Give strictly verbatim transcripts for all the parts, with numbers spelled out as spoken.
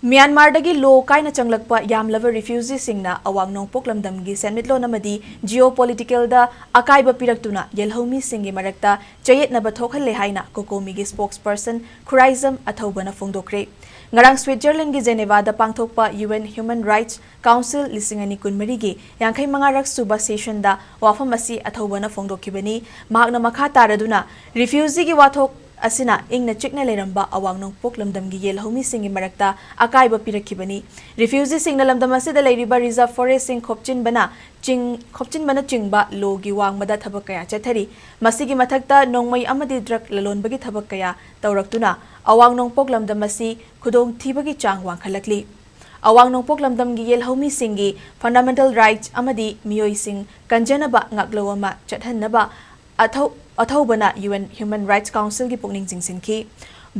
ꯃ꯭ꯌꯥꯟꯃꯥꯔꯗꯒꯤ ꯂꯣ ꯀꯥꯏꯅ ꯆꯪꯂꯛꯄ ꯌꯥꯝꯂꯕ ꯔꯤꯐ꯭ꯌꯨꯖꯤꯁꯤꯡꯅ ꯑꯋꯥꯡ ꯅꯣꯡꯄꯣꯛ ꯂꯝꯗꯝꯒꯤ ꯁꯦꯟꯃꯤꯠꯂꯣꯟ ꯑꯃꯗꯤ ꯖꯤꯑꯣ ꯄꯣꯂꯤꯇꯤꯀꯦꯜꯗ ꯑꯀꯥꯏꯕ ꯄꯤꯔꯛꯇꯨꯅ ꯌꯦꯜꯍꯧꯃꯤꯁꯤꯡꯒꯤ ꯃꯔꯛꯇ ꯆꯌꯦꯠꯅꯕ ꯊꯣꯛꯍꯜꯂꯦ ꯍꯥꯏꯅ ꯀꯣꯀꯣꯃꯤꯒꯤ ꯁ꯭ꯄꯣꯛꯁꯄꯔꯁꯟ ꯈꯨꯔꯥꯏꯖꯝ ꯑꯊꯧꯕꯅ ꯐꯣꯡꯗꯣꯛꯈ꯭ꯔꯦ꯫ ꯉꯔꯥꯡ ꯁ꯭ꯋꯤꯠꯖꯔꯂꯦꯟꯗꯒꯤ ꯖꯦꯅꯦꯚꯥꯗ ꯄꯥꯡꯊꯣꯛꯄ U N human rights council ꯂꯤꯁꯤꯡ ꯑꯅꯤ ꯀꯨꯟꯃꯔꯤꯒꯤ ꯌꯥꯡꯈꯩ ꯃꯉꯥꯔꯛ ꯁꯨꯕ ꯁꯦꯁꯟꯗ ꯋꯥꯐꯝ ꯑꯁꯤ ꯑꯊꯧꯕꯅ ꯐꯣꯡꯗꯣꯛꯈꯤꯕꯅꯤ꯫ ꯃꯍꯥꯛꯅ ꯃꯈꯥ ꯇꯥꯔꯗꯨꯅ, ꯔꯤꯐ꯭ꯌꯨꯖꯤꯒꯤ ꯋꯥꯊꯣꯛ ꯑꯁꯤꯅ ꯏꯪꯅ ꯆꯤꯛꯅ ꯂꯩꯔꯝꯕ ꯑꯋꯥꯡ ꯅꯣꯡꯄꯣꯛ ꯂꯝꯗꯝꯒꯤ ꯌꯦꯜꯍꯧꯃꯤꯁꯤꯡꯒꯤ ꯃꯔꯛꯇ ꯑꯀꯥꯏꯕ ꯄꯤꯔꯛꯈꯤꯕꯅꯤ꯫ ꯔꯤꯐ꯭ꯌꯨꯖꯤꯁꯤꯡꯅ ꯂꯝꯗꯝ ꯑꯁꯤꯗ ꯂꯩꯔꯤꯕ ꯔꯤꯖꯔꯚ ꯐꯣꯔꯦꯁ꯭ꯠꯁꯤꯡ ꯈꯣꯞꯆꯤꯟꯕꯅ ꯆꯤꯡ-, ꯈꯣꯞꯆꯤꯟꯕꯅ ꯆꯤꯡꯕ ꯂꯣꯒꯤ ꯋꯥꯡꯃꯗ ꯊꯕꯛ ꯀꯌꯥ ꯆꯠꯊꯔꯤ꯫ ꯃꯁꯤꯒꯤ ꯃꯊꯛꯇ ꯅꯣꯡꯃꯩ ꯑꯃꯗꯤ ꯗ꯭ꯔꯒ ꯂꯂꯣꯟꯕꯒꯤ ꯊꯕꯛ ꯀꯌꯥ ꯇꯧꯔꯛꯇꯨꯅ ꯑꯋꯥꯡ ꯅꯣꯡꯄꯣꯛ ꯂꯝꯗꯝ ꯑꯁꯤ ꯈꯨꯗꯣꯡꯊꯤꯕꯒꯤ ꯆꯥꯡ ꯋꯥꯡꯈꯠꯂꯛꯂꯤ꯫ ꯑꯋꯥꯡ ꯅꯣꯡꯄꯣꯛ ꯂꯝꯗꯝꯒꯤ ꯌꯦꯜꯍꯧꯃꯤꯁꯤꯡꯒꯤ ꯐꯟꯗꯥꯃꯦꯟꯇꯦꯜ ꯔꯥꯏꯠꯁ ꯑꯃꯗꯤ ꯃꯤꯑꯣꯏꯁꯤꯡ ꯀꯟꯖꯅꯕ ꯉꯥꯛꯂꯧ ꯑꯃ ꯆꯠꯍꯟꯅꯕ ꯑꯊꯧ-, ꯑꯊꯧꯕꯅ ꯌꯨ ꯑꯦꯟ ꯍ꯭ꯌꯨꯃꯦꯟ ꯔꯥꯏꯠꯁ ꯀꯥꯎꯟꯁꯤꯜꯒꯤ ꯄꯨꯛꯅꯤꯡ ꯆꯤꯡꯁꯤꯟꯈꯤ꯫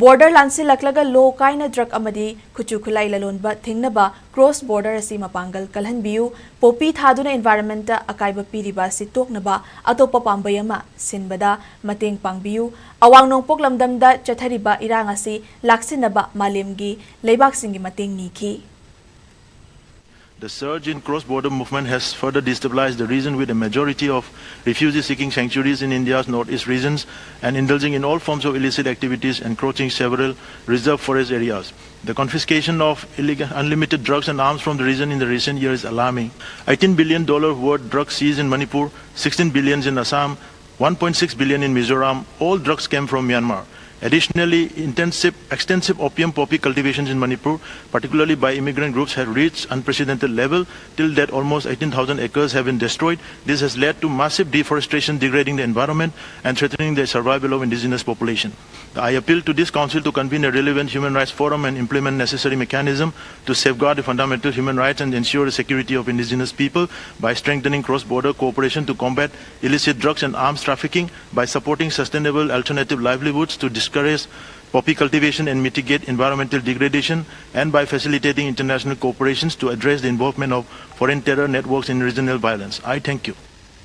ꯕꯣꯔꯗꯔ ꯂꯥꯟꯁꯤꯜꯂꯛꯂꯒ ꯂꯣ ꯀꯥꯏꯅ ꯗ꯭ꯔꯒ ꯑꯃꯗꯤ ꯈꯨꯠꯁꯨ ꯈꯨꯠꯂꯥꯏ ꯂꯂꯣꯟꯕ ꯊꯤꯡꯅꯕ ꯀ꯭ꯔꯣꯁ ꯕꯣꯔꯗꯔ ꯑꯁꯤ ꯃꯄꯥꯡꯒꯜ ꯀꯜꯍꯟꯕꯤꯌꯨ, ꯄꯣꯄꯤ ꯊꯥꯗꯨꯅ ꯏꯟꯚꯥꯏꯔꯟꯃꯦꯟꯇ ꯑꯀꯥꯏꯕ ꯄꯤꯔꯤꯕ ꯑꯁꯤ ꯇꯣꯛꯅꯕ ꯑꯇꯣꯞꯄ ꯄꯥꯝꯕꯩ ꯑꯃ ꯁꯤꯟꯕꯗ ꯃꯇꯦꯡ ꯄꯥꯡꯕꯤꯌꯨ, ꯑꯋꯥꯡ ꯅꯣꯡꯄꯣꯛ ꯂꯝꯗꯝꯗ ꯆꯠꯊꯔꯤꯕ ꯏꯔꯥꯡ ꯑꯁꯤ ꯂꯥꯛꯁꯤꯟꯅꯕ ꯃꯥꯂꯦꯝꯒꯤ ꯂꯩꯕꯥꯛꯁꯤꯡꯒꯤ ꯃꯇꯦꯡ ꯅꯤꯈꯤ꯫ The surge in cross-border movement has further destabilized the region, with a majority of refugees seeking sanctuaries in India's northeast regions and indulging in all forms of illicit activities encroaching several reserve forest areas. The confiscation of illegal, unlimited drugs and arms from the region in the recent years is alarming. Eighteen billion dollar worth drugs seized in Manipur, sixteen billions in Assam, one point six billion in Mizoram, all drugs came from Myanmar. Additionally, intensive, extensive opium poppy cultivations in Manipur, particularly by immigrant groups, have reached unprecedented level. Till date, almost eighteen thousand acres have been destroyed. This has led to massive deforestation, degrading the environment and threatening the survival of indigenous population. I appeal to this council to convene a relevant human rights forum and implement necessary mechanism to safeguard the fundamental human rights and ensure the security of indigenous people by strengthening cross-border cooperation to combat illicit drugs and arms trafficking, by supporting sustainable alternative livelihoods to discourage poppy cultivation and mitigate environmental degradation, and by facilitating international cooperations to address the involvement of foreign terror networks in regional violence. I thank you.